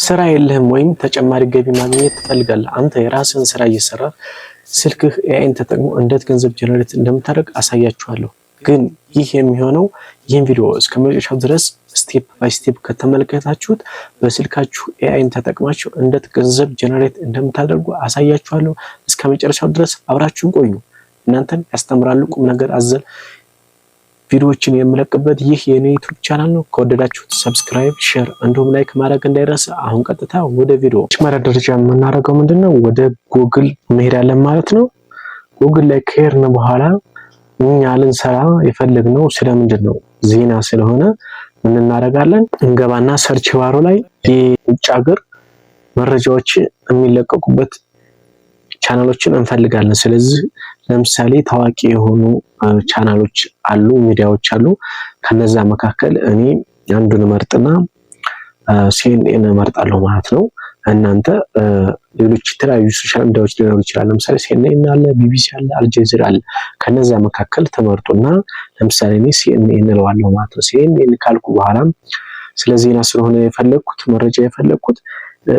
ስራ የለህም ወይም ተጨማሪ ገቢ ማግኘት ትፈልጋለህ? አንተ የራስህን ስራ እየሰራህ ስልክህ AI ን ተጠቅሞ እንዴት ገንዘብ generate እንደምታደርግ አሳያችኋለሁ። ግን ይህ የሚሆነው ይህን ቪዲዮ እስከ መጨረሻው ድረስ step by step ከተመለከታችሁት በስልካችሁ AI ን ተጠቅማችሁ እንዴት ገንዘብ generate እንደምታደርጉ አሳያችኋለሁ። እስከ መጨረሻው ድረስ አብራችሁን ቆዩ። እናንተን ያስተምራሉ ቁም ነገር አዘል ቪዲዮዎችን የምለቅበት ይህ የኔ YouTube channel ነው። ከወደዳችሁት subscribe፣ share እንዲሁም like ማድረግ እንዳይረሳ። አሁን ቀጥታ ወደ ቪዲዮ። መጀመሪያ ደረጃ የምናደርገው ምንድነው? ወደ ጉግል እንሄዳለን ማለት ነው። ጉግል ላይ ከሄድን በኋላ እኛ ልንሰራ የፈለግነው ስለምንድን ነው? ዜና ስለሆነ ምን እናደርጋለን? እንገባና search bar ኡ ላይ የውጭ ሀገር መረጃዎች የሚለቀቁበት ቻናሎችን እንፈልጋለን። ስለዚህ ለምሳሌ ታዋቂ የሆኑ ቻናሎች አሉ፣ ሚዲያዎች አሉ። ከነዛ መካከል እኔ አንዱን እመርጥና CNN እመርጣለሁ ማለት ነው። እናንተ ሌሎች የተለያዩ social media ዎች ሊኖሩ ይችላል። ለምሳሌ CNN አለ፣ ቢቢሲ አለ፣ አልጀዚራ አለ። ከነዛ መካከል ተመርጡና ለምሳሌ እኔ CNN እለዋለሁ ማለት ነው። CNN ካልኩ በኋላም ስለ ዜና ስለሆነ የፈለግኩት መረጃ የፈለግኩት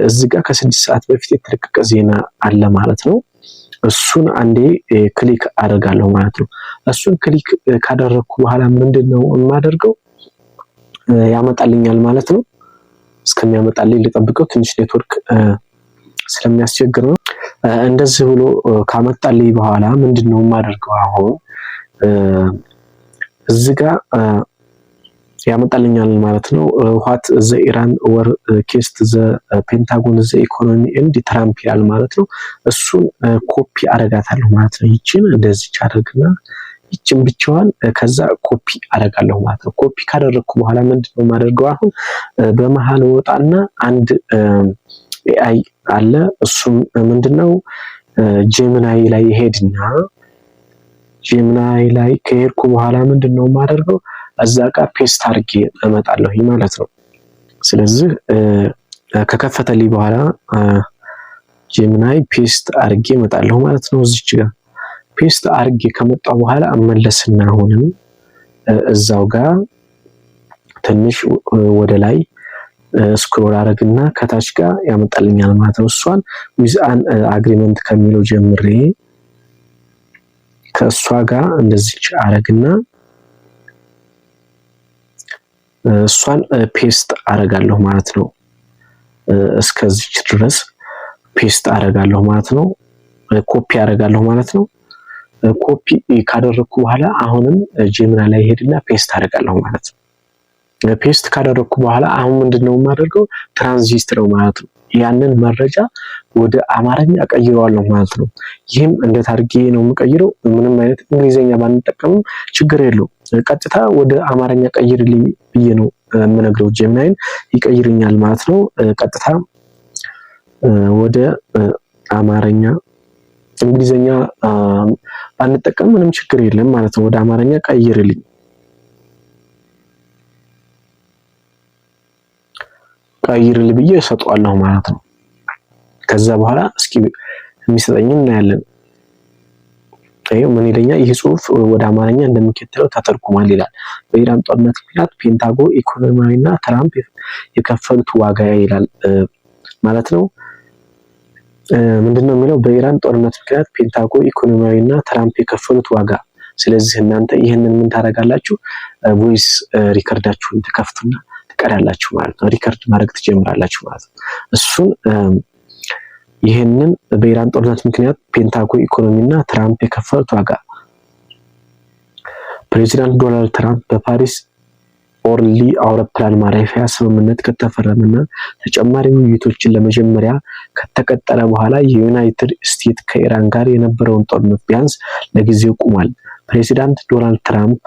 እዚህ ጋር ከ6 ሰዓት በፊት የተለቀቀ ዜና አለ ማለት ነው። እሱን አንዴ click አደርጋለሁ ማለት ነው። እሱን click ካደረግኩ በኋላ ምንድን ነው የማደርገው? ያመጣልኛል ማለት ነው። እስከሚያመጣልኝ ልጠብቀው፣ ትንሽ ኔትወርክ ስለሚያስቸግር ነው። እንደዚህ ብሎ ካመጣልኝ በኋላ ምንድን ነው የማደርገው? አሁን እዚህ ጋር ያመጣልኛል ማለት ነው። What the Iran war cost the Pentagon, the economy and Trump ይላል ማለት ነው። እሱን ኮፒ አረጋታለሁ ማለት ነው። ይችን እንደዚች አደርግና ይችን ብቻዋን ከዛ ኮፒ አደርጋለሁ ማለት ነው። ኮፒ ካደረግኩ በኋላ ምንድን ነው የማደርገው? አሁን በመሀል ወጣና አንድ AI አለ። እሱም ምንድነው? Gemini ላይ ሄድና Gemini ላይ ከሄድኩ በኋላ ምንድን ነው የማደርገው? እዛ ጋር paste አድርጌ እመጣለሁ ማለት ነው። ስለዚህ ከከፈተልኝ በኋላ Gemini paste አድርጌ እመጣለሁ ማለት ነው። እዚች ጋር paste አድርጌ ከመጣሁ በኋላ እመለስና አሁንም እዛው ጋር ትንሽ ወደ ላይ scroll አረግና ከታች ጋር ያመጣልኛል ማለት ነው። እሷን with an agreement ከሚለው ጀምሬ ከእሷ ጋር እንደዚች አረግና እሷን paste አረጋለሁ ማለት ነው። እስከዚች ድረስ paste አረጋለሁ ማለት ነው። ኮፒ አረጋለሁ ማለት ነው። ኮፒ ካደረግኩ በኋላ አሁንም Gemini ላይ ሄድና paste አደርጋለሁ ማለት ነው። Paste ካደረግኩ በኋላ አሁን ምንድን ነው የማደርገው? Translate ነው ማለት ነው። ያንን መረጃ ወደ አማርኛ እቀይረዋለሁ ማለት ነው። ይህም እንዴት አድርጌ ነው የምቀይረው? ምንም አይነት እንግሊዝኛ ባንጠቀምም ችግር የለውም። ቀጥታ ወደ አማርኛ ቀይርልኝ ብዬ ነው የምነግረው። Gemini ን ይቀይርኛል ማለት ነው። ቀጥታ ወደ አማርኛ እንግሊዝኛ ባንጠቀም ምንም ችግር የለም ማለት ነው። ወደ አማርኛ ቀይርልኝ ቀይርልኝ ብዬ እሰጠዋለሁ ማለት ነው። ከዛ በኋላ እስኪ የሚሰጠኝን እናያለን። ይኸው ምን ይለኛል? ይህ ጽሁፍ ወደ አማርኛ እንደሚከተለው ተተርጉሟል ይላል። በኢራን ጦርነት ምክንያት ፔንታጎን ኢኮኖሚያዊና ትራምፕ የከፈሉት ዋጋ ይላል ማለት ነው። ምንድነው የሚለው? በኢራን ጦርነት ምክንያት ፔንታጎን ኢኮኖሚያዊና ትራምፕ የከፈሉት ዋጋ። ስለዚህ እናንተ ይህንን ምን ታደርጋላችሁ? Voice record ኣችሁን ትከፍቱና ትቀዳላችሁ ማለት ነው። Record ማድረግ ትጀምራላችሁ ማለት ነው። እሱን ይህንን በኢራን ጦርነት ምክንያት ፔንታጎን ኢኮኖሚና ትራምፕ የከፈሉት ዋጋ። ፕሬዚዳንት ዶናልድ ትራምፕ በፓሪስ ኦርሊ አውሮፕላን ማረፊያ ስምምነት ከተፈረመና ተጨማሪ ውይይቶችን ለመጀመሪያ ከተቀጠለ በኋላ የዩናይትድ ስቴትስ ከኢራን ጋር የነበረውን ጦርነት ቢያንስ ለጊዜው ቆሟል። ፕሬዚዳንት ዶናልድ ትራምፕ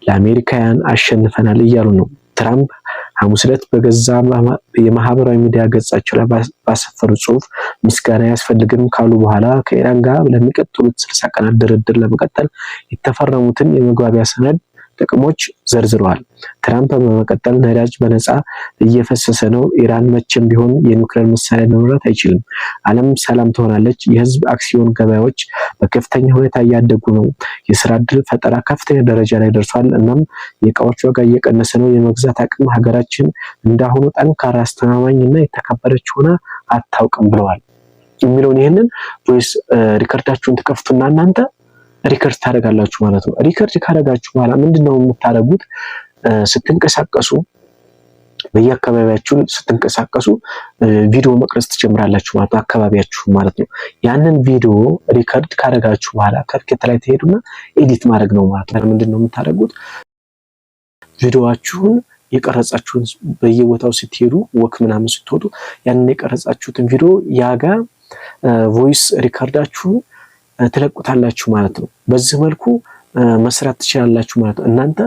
ለአሜሪካውያን አሸንፈናል እያሉ ነው። ትራምፕ ሐሙስ ዕለት በገዛ የማህበራዊ ሚዲያ ገጻቸው ላይ ባሰፈሩ ጽሑፍ ምስጋና አያስፈልግም ካሉ በኋላ ከኢራን ጋር ለሚቀጥሉት 60 ቀናት ድርድር ለመቀጠል የተፈረሙትን የመግባቢያ ሰነድ ጥቅሞች ዘርዝረዋል። ትራምፕ በመቀጠል ነዳጅ በነፃ እየፈሰሰ ነው። ኢራን መቼም ቢሆን የኒውክሌር መሳሪያ ሊኖራት አይችልም። ዓለም ሰላም ትሆናለች። የህዝብ አክሲዮን ገበያዎች በከፍተኛ ሁኔታ እያደጉ ነው። የስራ እድል ፈጠራ ከፍተኛ ደረጃ ላይ ደርሷል። እናም የእቃዎች ዋጋ እየቀነሰ ነው። የመግዛት አቅም ሀገራችን እንዳሁኑ ጠንካራ፣ አስተማማኝ እና የተከበረች ሆና አታውቅም ብለዋል የሚለውን ይህንን voice record ኣችሁን ትከፍቱና እናንተ record ታደርጋላችሁ ማለት ነው። Record ካደረጋችሁ በኋላ ምንድነው የምታደርጉት? ስትንቀሳቀሱ፣ በየአካባቢያችሁ ስትንቀሳቀሱ ቪዲዮ መቅረጽ ትጀምራላችሁ ማለት ነው። አካባቢያችሁ ማለት ነው። ያንን ቪዲዮ record ካደረጋችሁ በኋላ CapCut ላይ ትሄዱና edit ማድረግ ነው ማለት ነው። ምንድነው የምታደርጉት? ቪዲዮአችሁን የቀረጻችሁን በየቦታው ስትሄዱ፣ walk ምናምን ስትወጡ ያንን የቀረጻችሁትን ቪዲዮ ያጋ voice record ኣችሁን ትለቁታላችሁ ማለት ነው። በዚህ መልኩ መስራት ትችላላችሁ ማለት ነው። እናንተ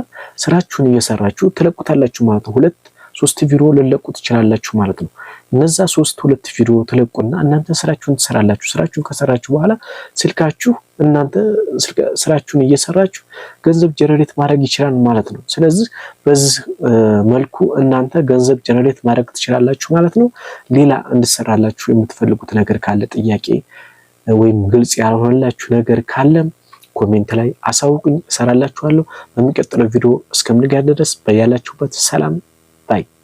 ስራችሁን እየሰራችሁ ትለቁታላችሁ ማለት ነው። ሁለት ሶስት ቪዲዮ ልትለቁ ትችላላችሁ ማለት ነው። እነዛ ሶስት ሁለት ቪዲዮ ትለቁና እናንተ ስራችሁን ትሰራላችሁ። ስራችሁን ከሰራችሁ በኋላ ስልካችሁ እናንተ ስራችሁን እየሰራችሁ ገንዘብ generate ማድረግ ይችላል ማለት ነው። ስለዚህ በዚህ መልኩ እናንተ ገንዘብ generate ማድረግ ትችላላችሁ ማለት ነው። ሌላ እንድሰራላችሁ የምትፈልጉት ነገር ካለ፣ ጥያቄ ወይም ግልጽ ያልሆነላችሁ ነገር ካለ comment ላይ አሳውቁኝ፣ እሰራላችኋለሁ። በሚቀጥለው ቪዲዮ እስከምንገናኝ ድረስ በያላችሁበት ሰላም bye።